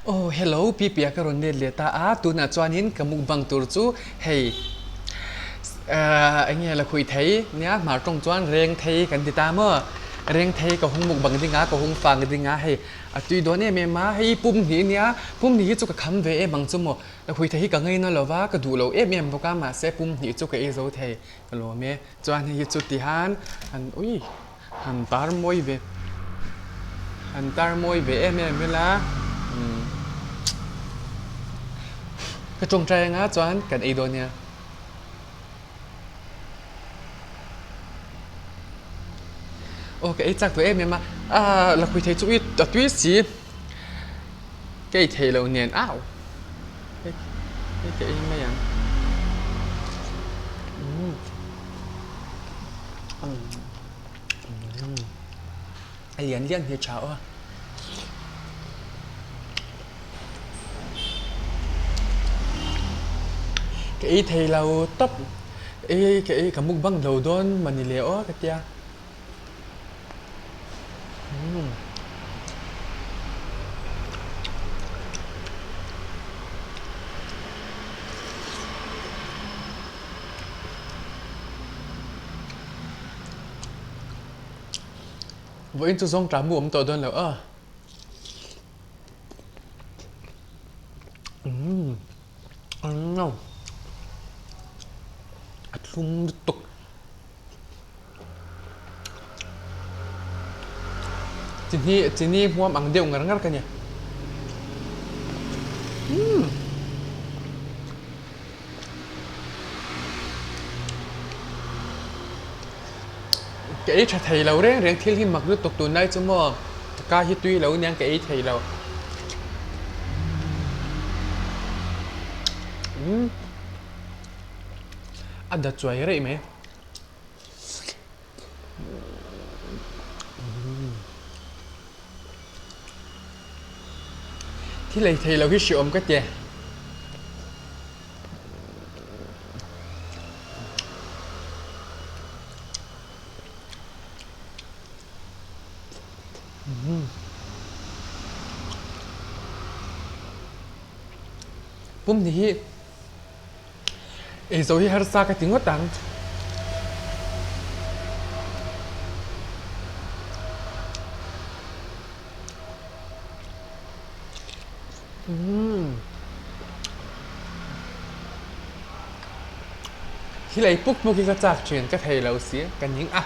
Aw hello pi pia ka rawn let leh ta a tunah chuanin ka mukbang tur chu hei eng nge la khuih thei nia hmar tawng chuan reng thei kan ti ta maw reng thei ka hung mukbang ding a ka hung fang ding a hei a tui dawn em em a hei pum hnih nia pum hnih hi chu ka kham ve em ang chu maw la khuih thei hi ka ngaina lo va ka duh lo em em bawk a mahse pum hnih chu ka ei zo thei ka lawm e chuan hei hi chu tihan han ui. Han tar mawi ve han tar mawi ve em em ila umm ka tawngtai anga chuan kan ei dawn nia. Aw ka ei chak tawh em em a ah lakhuih thei chu i a tui si ka ei theih loh nen au hei hei ka ei mai ang umm. A lian lian hi a tha aw. Ka ei thei lo tawp ei ka ei ka mukbang lo dawn mani le aw ka tia. Vawiin chu zawng tla mu awm tawh dawn lo a. Umm a thlum lutuk. Chini chini hmuam ang deuh ngar ngar ka nia. Umm. Ka ei tha thei lo reng reng thil hi mak lutuk tunlai chu maw ka ka hi tui lo aniang ka ei thei lo. Umm. A da chuai rei mai. Thil ei thei lo hi hreawm ka ti. Pumhnih hi. Ei zo hi harsa ka ti ngawt ang. Umm. Thil ei puk puk hi ka chak thin ka thei lo si ka ning a.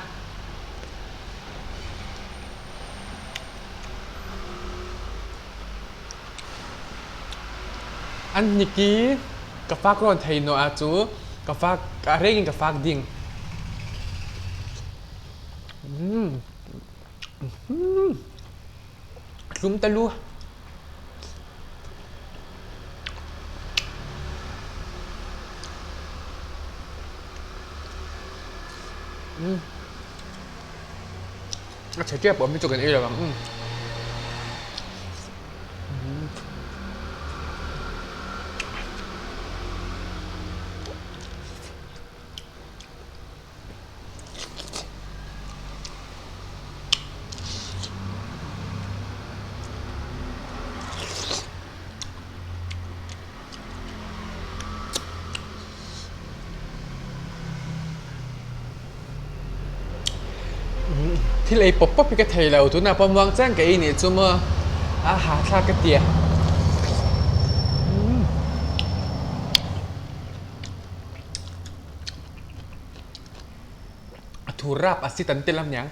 An hnik i ka fak rawn thei naw ah cu ka fak a reng in ka fak ding. Tlum ta lu. A chhe tep awm hi chu kan ei lo ang. Thil ei pawp pawp hi ka thei lo tunah pawh muang chiang ka ei nih chu maw a hahthlak ka ti a. A thur rap a si tan tel aniang.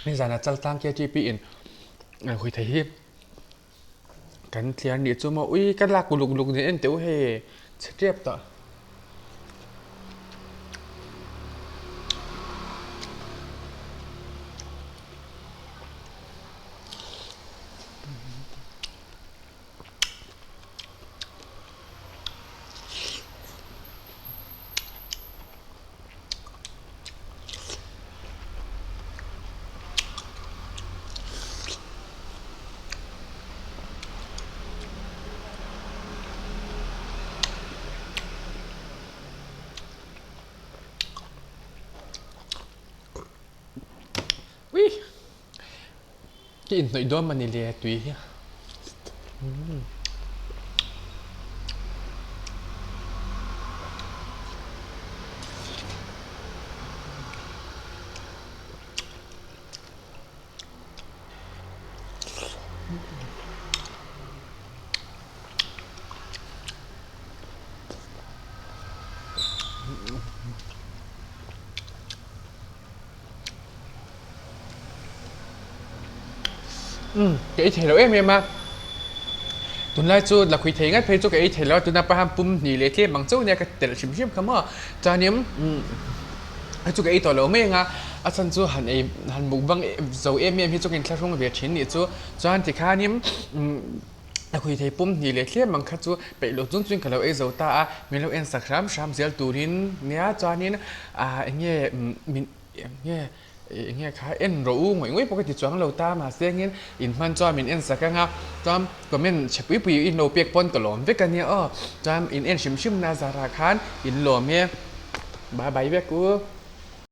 Nizan a chal tlang KTP in hui thei hi kan thliar nih chu maw ui ka lak uluk luk nen en teh u hei chhe tep tawh. Ka inhnawih dawn mawni le tui hi. Umm ka ei thei lo em em a, tunlai chu lakhuih thei ngat phei chu ka ei thei lo a, tuna pahan pum hnih leh tlem ang chauh nia ka telh hrim hrim kha maw, chuanin umm hei chu ka ei tawh lo mai ang a, a chhan chu han ei han mukbang zo em em hi chu ka inthlahrung ve thin nih chu, chuan tikhanin umm lakhuih thei pum hnih leh tlem ang kha chu peih loh chung chuan ka lo ei zo ta a, min lo en sak hram hram zel turin nia chuanin ah eng nge min. Eng nge eng nge kha en rawh u ngawih ngawih pawh ka ti chuang lo ta mahse engin in hman chuan min en sak ang a chuan comment chhe pui pui in lo pek pawn ka lawm vek a nia aw chuan in en hrim hrim na zarah khan in lawm e bye bye vek u.